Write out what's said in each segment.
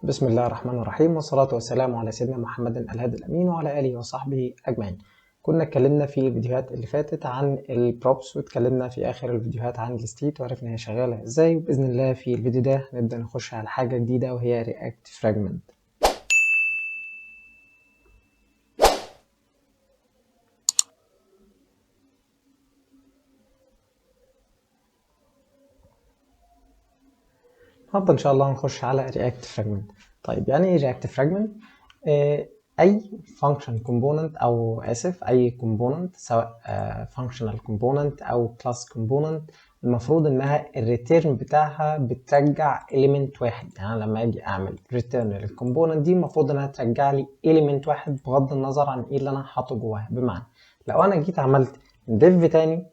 بسم الله الرحمن الرحيم، والصلاة والسلام على سيدنا محمد الهادي الأمين وعلى آله وصحبه أجمعين. كنا اتكلمنا في الفيديوهات اللي فاتت عن ال props، واتكلمنا في آخر الفيديوهات عن ال state وعرفنا هي شغالة ازاي، وبإذن الله في الفيديو ده نبدأ نخش على حاجة جديدة وهي React Fragment. النهارده ان شاء الله هنخش على React Fragment. طيب يعني ايه React Fragment؟ اي function component او اسف اي component، سواء functional component او class component، المفروض انها ال return بتاعها بترجع element واحد. يعني انا لما اجي اعمل return لل component دي المفروض انها ترجع لي element واحد بغض النظر عن ايه اللي انا حاطه جواها. بمعنى لو انا جيت عملت div تاني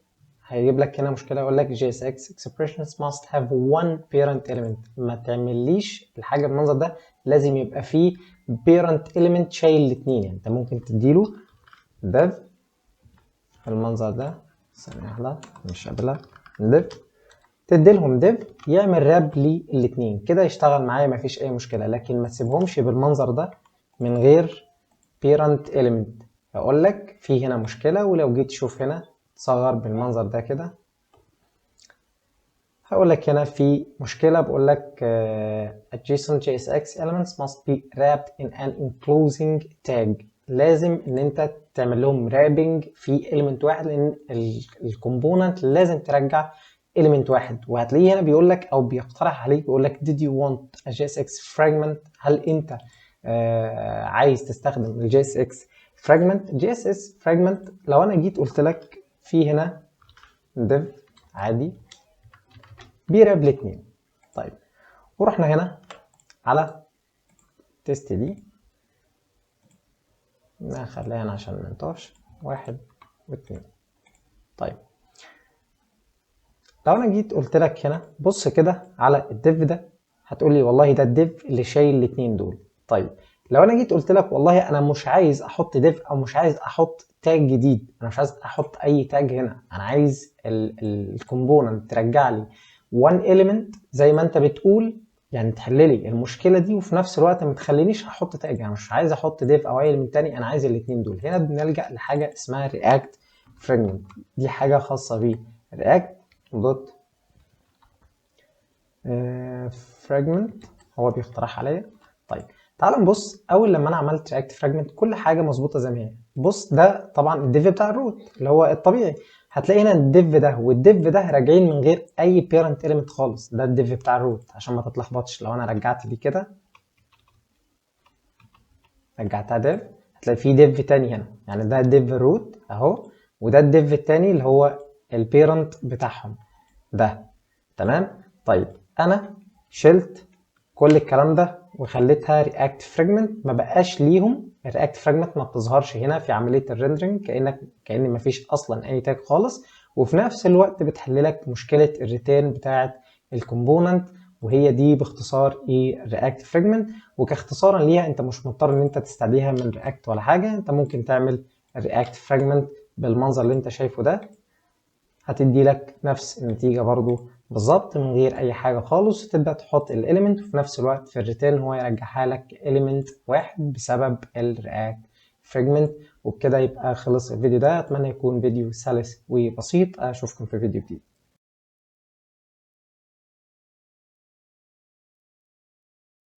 هيجيب لك هنا مشكلة، يقول لك JSX expressions must have one parent element. ما تعمليش الحاجة بالمنظر ده، لازم يبقى فيه parent element شايل الاثنين. يعني انت ممكن تديله div بالمنظر ده، ثانية واحدة مش قابلها، div تديلهم div يعمل wrap للاثنين كده يشتغل معايا مفيش اي مشكلة. لكن ما تسيبهمش بالمنظر ده من غير parent element، هقول لك في هنا مشكلة. ولو جيت تشوف هنا تصغر بالمنظر ده كده هقول لك هنا في مشكلة، بقول لك adjacent JSX elements must be wrapped in an enclosing tag. لازم ان انت تعمل لهم wrapping في element واحد، لان ال component لازم ترجع element واحد. وهتلاقيه هنا بيقول لك او بيقترح عليك بيقول لك did you want a JSX fragment؟ هل انت عايز تستخدم ال JSX fragment؟ JSX fragment لو انا جيت قلت لك في هنا div عادي بي wrap الاتنين. طيب ورحنا هنا على test دي نخليها هنا عشان ما نتوهش، 1 و2. طيب لو انا جيت قلت لك هنا بص كده على ال div ده، هتقول لي والله ده ال div اللي شايل الاتنين دول. طيب لو انا جيت قلت لك والله انا مش عايز احط div او مش عايز احط tag جديد، انا مش عايز احط اي tag هنا، انا عايز ال component ترجع لي one element زي ما انت بتقول، يعني تحل لي المشكلة دي وفي نفس الوقت ما تخلينيش احط tag، انا مش عايز احط div او اي element تاني، انا عايز الاثنين دول. هنا بنلجا لحاجة اسمها React Fragment، دي حاجة خاصة ب React dot fragment هو بيقترح عليا. طيب تعال نبص، اول لما انا عملت React Fragment كل حاجة مظبوطة زي ما هي. بص ده طبعا ال div بتاع ال root اللي هو الطبيعي، هتلاقي هنا ال div ده وال div ده راجعين من غير اي parent element خالص. ده ال div بتاع ال root عشان ما تتلخبطش، لو انا رجعت دي كده رجعتها div هتلاقي في div تاني هنا، يعني ده div root اهو وده ال div التاني اللي هو ال parent بتاعهم ده، تمام. طيب انا شلت كل الكلام ده وخليتها React Fragment، ما بقاش ليهم ال React Fragment، ما بتظهرش هنا في عملية ال rendering، كأن ما فيش اصلا اي tag خالص، وفي نفس الوقت بتحل لك مشكلة ال return بتاعه ال component. وهي دي باختصار ايه React Fragment. وكاختصارا ليها انت مش مضطر ان انت تستدعيها من React ولا حاجة، انت ممكن تعمل ال React Fragment بالمنظر اللي انت شايفه ده، هتدي لك نفس النتيجة برضو بالظبط من غير اي حاجة خالص. تبدا تحط ال element وفي نفس الوقت في ال return هو يرجعها لك element واحد بسبب ال React Fragment. وبكده يبقى خلص الفيديو ده، اتمنى يكون فيديو سلس وبسيط. اشوفكم في فيديو جديد.